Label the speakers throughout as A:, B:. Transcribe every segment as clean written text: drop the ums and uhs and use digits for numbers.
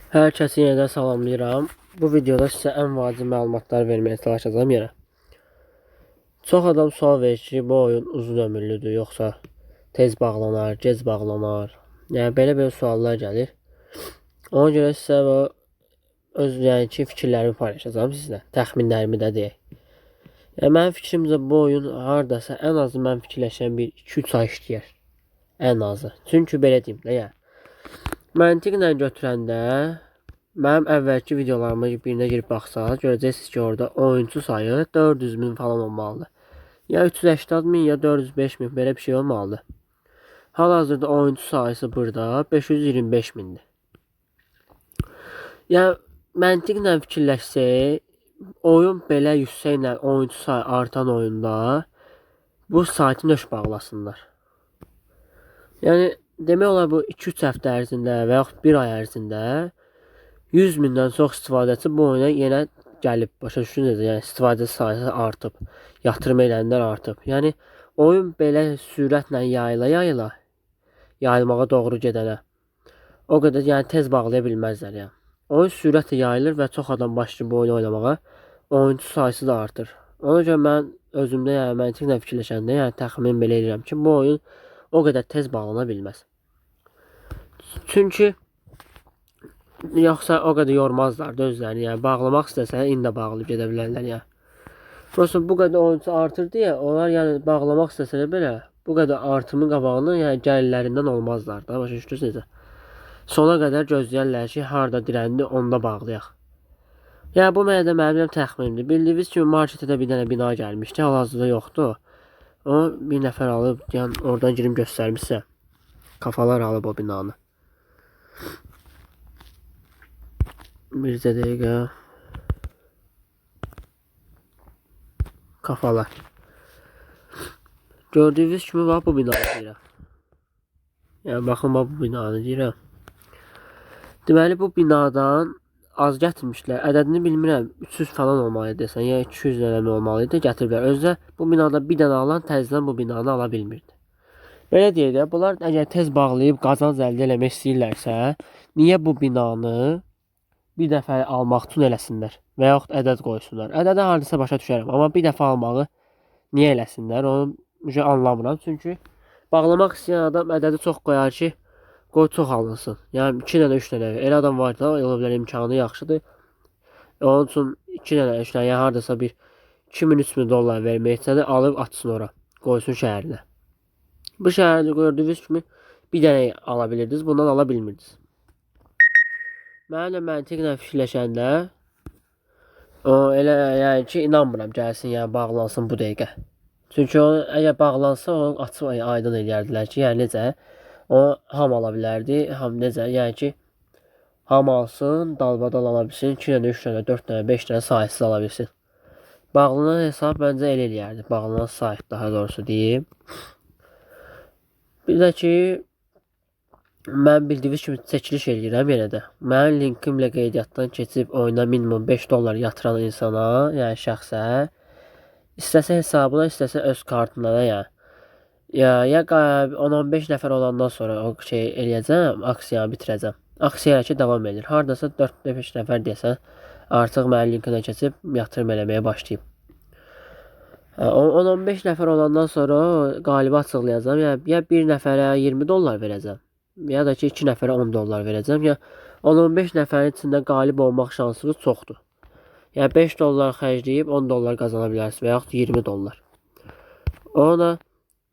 A: Hər kəsi yenidən salamlayıram. Bu videoda sizə ən vacib məlumatlar verməyə çalışacağam yenə. Çox adam sual verir ki, bu oyun uzun ömürlüdür, yoxsa tez bağlanar, gec bağlanar. Yəni belə-belə suallar gəlir. Ona görə sizə bu öz yəni ki, fikirlərimi paylaşacağam sizlə, təxminlərimi də deyək. Yəni mənim fikrimcə bu oyun hardasa ən azı mən fikirləşən bir 2-3 ay işləyər. Ən azı. Çünki belə deyim də, yəni. Məntiqlə götürəndə mənim əvvəlki videolarıma birinə girib baxsaz, görəcəksiniz ki, orada oyunçu sayı 400 min falan olmalıdır. Ya 380 min, ya 405 min, belə bir şey olmalıdır. Hal-hazırda oyunçu sayısı burada 525 mindir. Yəni məntiqlə fikirləşsək, oyun belə yüksəklə oyunçu sayı artan oyunda bu saytı nöş bağlasınlar. Yəni demək olar bu 2-3 həftə ərzində və yaxud 1 ay ərzində 100 mindən çox istifadəçi bu oyuna yenə gəlib. Başa düşdünüz? Yəni istifadəçi sayısı artıb, yatırım edənlər artıb. Yəni oyun belə sürətlə yayıla-yayıla yayılmağa doğru gedənə o qədər yəni tez bağlaya bilməzlər yəni. Oyun sürətlə yayılır və çox adam başlayır bu oyunu oynamağa. Oyunçu sayısı da artır. Ona görə mən özümdə yəni məntiqlə fikirləşəndə yəni təxmin belə edirəm ki, bu oyun o qədər tez bağlana bilməz. Çünki yoxsa o qədər yormazlar da özlərini. Yəni bağlamaq istəsələr indi də bağlayıb gedə bilərlər yəni. Prosta bu qədər oyunçu artır deyə onlar yəni bağlamaq istəsələr belə bu qədər artımın qabağını yəni gəlirlərindən olmazlar da. Başa düşdünüz necə? Sona qədər gözləyərlər ki, harda dirəndi onda bağlayaq. Yəni bu mənə də mənim təxminimdir. Bildiyiniz kimi marketə də bir dənə bina gəlmişdi. Hal-hazırda yoxdur. O bir nəfər alıb, yəni oradan girim göstərmişsə, kafalar alıb o binanı. Bir də dəqiqə. Kafalar. Gördüyünüz kimi bax bu binanı deyirəm. Yəni baxın bax bu binanı deyirəm. Deməli bu binadan az gətirmişlər. Ədədini bilmirəm. 300 falan olmalı idi desən, ya 200 dənə olmalı idi, gətiriblər. Özdə bu binada bir dənə alan təzədən bu binanı ala bilmirdi. Belə deyək də, bunlar əgər tez bağlayıb qazanc əldə eləmək istəyirlərsə, niyə bu binanı bir dəfə almaq üçün eləsinlər və yaxud ədəd qoysunlar? Ədədi hardasa başa düşərəm, amma bir dəfə almağı niyə eləsinlər, onu anlamıram. Çünki bağlamaq istəyən adam ədədi çox qoyar ki, qoy çox alınsın. Yəni 2 dənə, 3 dənə. Elə adam var da, ola bilər imkanı yaxşıdır. Onun üçün 2 dənə, 3 dənə, yəni hardasa bir 2000-3000 dollar vermək istədi, alıb atsın ora, qoysun şəhərinə. Bu şəhərdə gördüyünüz kimi bir dənə ala bilirdiniz, bundan ala bilmirdiniz. Mənə də məntiqlə fikirləşəndə o elə yəni ki, inanmıram gəlsin, yəni bağlansın bu dəqiqə. Çünki o əgər bağlansa, onu açıb aydın eləyərdilər ki, yəni necə? O hamı ala bilərdi, hamı necə? Yəni ki, hamı alsın, dalbadal ala bilsin, 2 dənə, 3 dənə, 4 dənə, 5 dənə sahisiz ala bilsin. Bağlanan hesab məncə elə eləyərdi. Bağlanan sayt daha doğrusu deyim. Bir də ki, mən bildiyiniz kimi çəkiliş eləyirəm yenə də. Mənim linkimlə qeydiyyatdan keçib oyuna minimum 5 dollar yatıran insana, yəni şəxsə, istəsə hesabına, istəsə öz kartına da, yəni. Ya 10-15 nəfər olandan sonra o şey eləyəcəm, aksiyanı bitirəcəm. Aksiya hələ ki davam edir. Hardasa 4-5 nəfər deyəsən, artıq mənim linkinə keçib yatırım eləməyə başlayıb. 10-15 nəfər olandan sonra qalibi açıqlayacağam. Yəni, ya bir nəfərə 20 dollar verəcəm, ya da ki 2 nəfərə 10 dollar verəcəm. Ya 10-15 nəfərin içində qalib olmaq şansınız çoxdur. Yəni 5 dollar xərcləyib 10 dollar qazana bilərsiniz və yaxud 20 dollar. Ona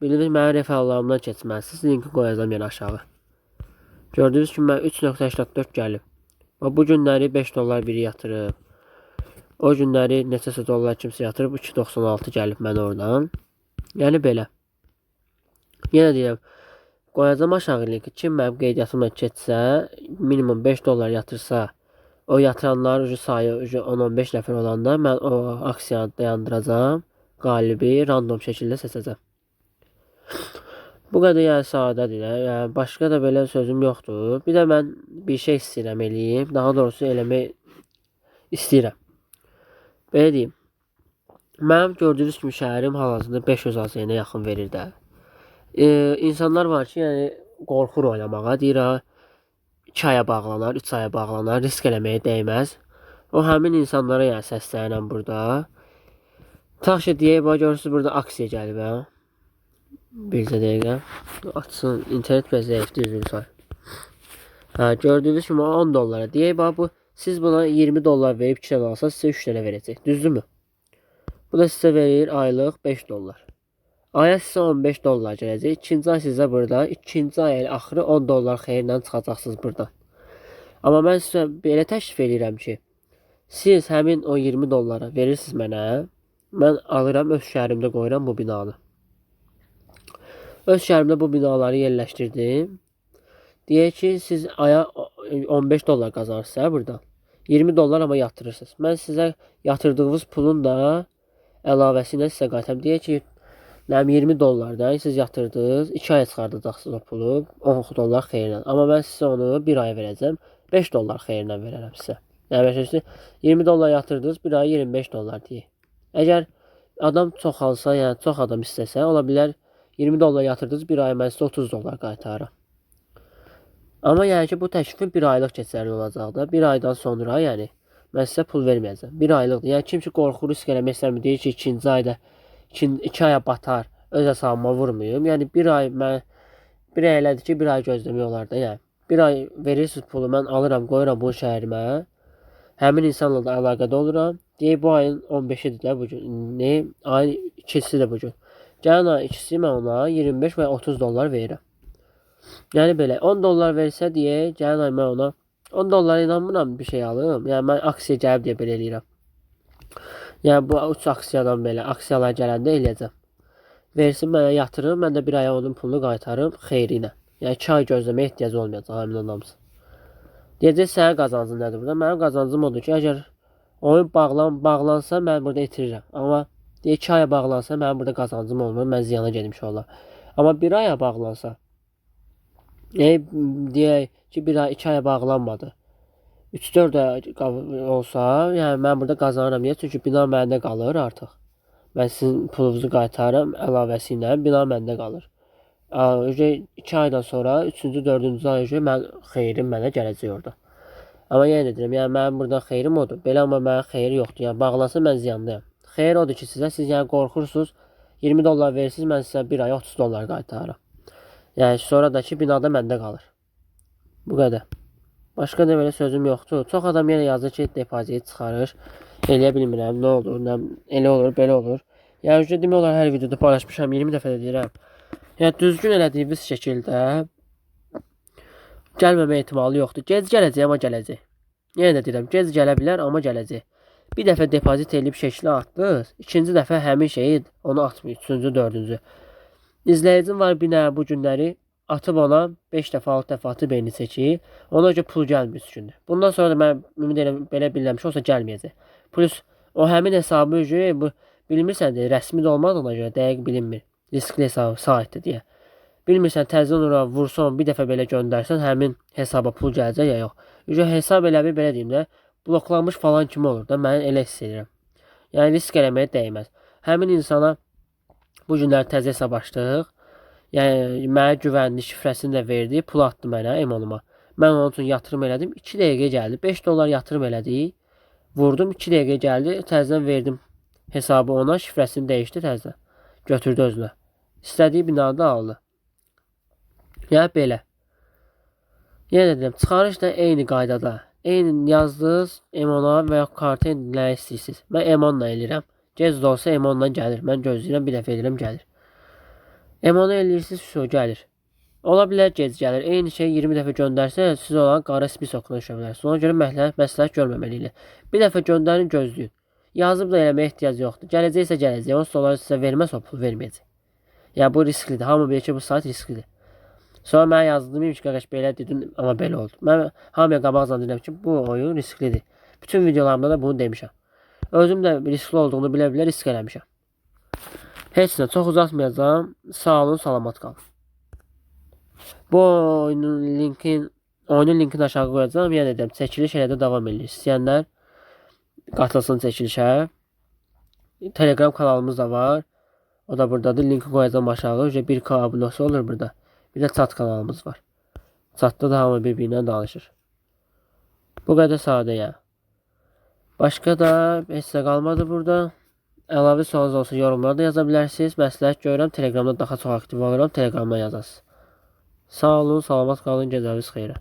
A: biliriz, mənim referallarımdan keçməlisiniz. Linki qoyacağam yenə aşağı. Gördüyünüz kimi mən 3.84 gəlib. Və bu günləri 5 dollar biri yatırıb. O günləri neçəsə dollar kimsə yatırıb 2.96 gəlib mənə oradan. Yəni belə. Yenə deyirəm, qoyacağam aşağı linki. Kim mənim qeydiyyatımla keçsə, minimum 5 dollar yatırsa, o yatıranların sayı 10-15 nəfər olanda mən o aksiyanı dayandıracağam. Qalibi random şəkildə seçəcəm. Bu qədər yəni sadədir. Yəni başqa da belə sözüm yoxdur. Bir də mən bir şey istəyirəm eləyim. Daha doğrusu eləmək istəyirəm. Belə deyim. Mənim gördüyünüz kimi şəhərim hal-hazırda 500 AZN-ə yaxın verir də. İnsanlar var ki, yəni qorxur oynamağa. Deyir ha, 2 aya bağlanar, 3 aya bağlanar, risk eləməyə dəyməz. O həmin insanlara yəni səslənirəm burada. Tutaq ki, deyək, bax görürsünüz burada aksiya gəlib hə. Bir dəqiqə. Açsın, internet biraz zəifdir, üzr say. Hə, gördüyünüz kimi 10 dollara. Deyək, bax bu siz buna 20 dollar verib 2 dənə alsanız sizə 3 dənə verəcək. Düzdürmü? Bu da sizə verir aylıq 5 dollar. Aya sizə 15 dollar gələcək. İkinci ay sizə burada, ikinci ay axırı 10 dollar xeyirlə çıxacaqsınız buradan. Amma mən sizə belə təklif edirəm ki, siz həmin o 20 dollara verirsiniz mənə. Mən alıram, öz şəhərimdə qoyuram bu binanı. Öz şəhərimdə bu binaları yerləşdirdim. Deyək ki, siz aya 15 dollar qazanırsınız hə, buradan. 20 dollar amma yatırırsınız. Mən sizə yatırdığınız pulun da əlavəsi ilə sizə qaytarım. Deyək ki, nəm 20 dollardan siz yatırdınız, 2 aya çıxardacaqsınız o pulu 10 dollar xeyirlə. Amma mən sizə onu 1 aya verəcəm, 5 dollar xeyirlə verərəm sizə. Yəni başa düşdünüz? 20 dollar yatırdınız, 1 aya 25 dollar deyək. Əgər adam çox alsa, yəni çox adam istəsə, ola bilər 20 dollar yatırdınız, 1 aya mən sizə 30 dollar qaytarıram. Amma yəni ki, bu təklifin 1 aylıq keçərli olacaq da. 1 aydan sonra, yəni mən sizə pul verməyəcəm. 1 aylıqdır. Yəni kim ki qorxur, risk eləmək istəmir, deyir ki, ikinci ayda 2 aya batar, öz hesabıma vurmayım. Yəni 1 ay mən bir ay elədir ki, 1 ay gözləmək olar da, yəni. 1 ay verirsiniz pulu, mən alıram, qoyuram bu şəhərimə. Həmin insanla da əlaqədə oluram. Deyək bu ayın 15-idir də bu gün. Ne? Ayın 2-si də bu gün. Gələn ay 2-si mən ona 25 və ya 30 dollar verirəm. Yəni belə 10 dollar versə deyək, gələn ay mən ona 10 dollara inanmıram bir şey alım. Yəni mən aksiya gəlib deyə belə eləyirəm. Yəni bu 3 aksiyadan belə aksiyalar gələndə eləyəcəm. Versin mənə yatırım, mən də bir aya onun pulunu qaytarım xeyri ilə. Yəni 2 ay gözləməyə ehtiyac olmayacaq həmin adamsın. Deyəcək sənin qazancın nədir burada? Mənim qazancım odur ki, əgər oyun bağlansa mən burada itirirəm. Amma deyək 2 aya bağlansa mənim burada qazancım olmur, mən ziyana getmiş olar. Amma 1 aya bağlansa, deyək ki, 1 ay 2 aya bağlanmadı. 3-4 ay olsa, yəni mən burada qazanıram. Niyə? Çünki bina məndə qalır artıq. Mən sizin pulunuzu qaytarıram əlavəsi ilə, bina məndə qalır. 2 aydan sonra 3-cü, 4-cü ay mən xeyrim mənə gələcək orada. Amma yenə də deyirəm, yəni mənim buradan xeyrim odur. Belə amma mənim xeyri yoxdur. Yəni bağlansa mən ziyandayam. Xeyir odur ki, sizə siz yəni qorxursunuz, 20 dollar verirsiniz, mən sizə bir aya 30 dollar qaytarıram. Yəni sonra da ki, binada məndə qalır. Bu qədər. Başqa da belə sözüm yoxdur. Çox adam yenə yazır ki, depozit çıxarır. Eləyə bilmirəm, nə olur, nə, elə olur, belə olur. Yəni demək olar hər videoda paylaşmışam, 20 dəfə də deyirəm. Yəni düzgün elədiyimiz şəkildə gəlməmə ehtimalı yoxdur. Gec gələcək, amma gələcək. Yenə də deyirəm, gec gələ bilər, amma gələcək. Bir dəfə depozit eləyib şəkli atdınız, ikinci dəfə həmin şeyi onu atmıyor, üçüncü, dördüncü. İzləyicim var bir nə bu günləri atıb ona 5 dəfə, 6 dəfə atıb eyni çəki. Ona görə pul gəlmir 3 gündür. Bundan sonra da mən ümid edirəm belə bilirəm ki, olsa gəlməyəcək. Plus o həmin hesabı bu bilmirsən də rəsmi də olmadığına görə dəqiq bilinmir. Riskli hesab saytdır deyə. Bilmirsən təzədən ora vursan, bir dəfə belə göndərsən həmin hesaba pul gələcək ya yox. Ücə hesab elə bir belə deyim də bloklanmış falan kimi olur da mən elə hiss edirəm. Yəni risk eləməyə dəyməz. Həmin insana bu günlər təzə hesab açdıq. Yəni mənə güvənli şifrəsini də verdi, pul atdı mənə emonuma. Mən onun üçün yatırım elədim. 2 dəqiqə gəldi. 5 dollar yatırım elədik. Vurdum 2 dəqiqə gəldi. Təzədən verdim hesabı ona, şifrəsini dəyişdi təzədən. Götürdü özünə. İstədiyi binada aldı. Yəni belə. Yenə də deyirəm, çıxarış da eyni qaydada. Eyni yazdınız emona və ya kartı nə istəyirsiniz. Mən emonla eləyirəm. Gec də olsa emonla gəlir. Mən gözləyirəm, bir dəfə eləyirəm, gəlir. Emonu eləyirsiniz, şu gəlir. Ola bilər gec gəlir. Eyni şey 20 dəfə göndərsə, siz olan qara spisokuna düşə bilərsiniz. Ona görə məsləhət görməməliyik. Bir dəfə göndərin, gözləyin. Yazıb da eləməyə ehtiyac yoxdur. Gələcəksə gələcək. Onsuz da onlar sizə verməz, o pul verməyəcək. Yəni bu risklidir. Hamı bilir ki, bu sayt risklidir. Sonra mənə yazdım ki, qardaş belə dedin, amma belə oldu. Mən hamıya qabaqcadan deyirəm ki, bu oyun risklidir. Bütün videolarımda da bunu demişəm. Özüm də riskli olduğunu bilə-bilə risk eləmişəm. Heç nə, çox uzatmayacağam. Sağ olun, salamat qalın. Bu oyunun linkini aşağı qoyacağam. Yenə deyirəm, çəkiliş elə də davam edir. İstəyənlər qatılsın çəkilişə. Telegram kanalımız da var. O da buradadır. Linki qoyacağam aşağı. 1K abunəsi olur burada. Bir də chat kanalımız var. Çatda da hamı bir-birinə danışır. Bu qədər sadə yəni. Başqa da heç nə qalmadı burada. Əlavə sualınız olsa yorumlarda yaza bilərsiniz. Məsləhət görürəm Telegramda daha çox aktiv oluram. Telegramdan yazasınız. Sağ olun, salamat qalın, gecəniz xeyrə.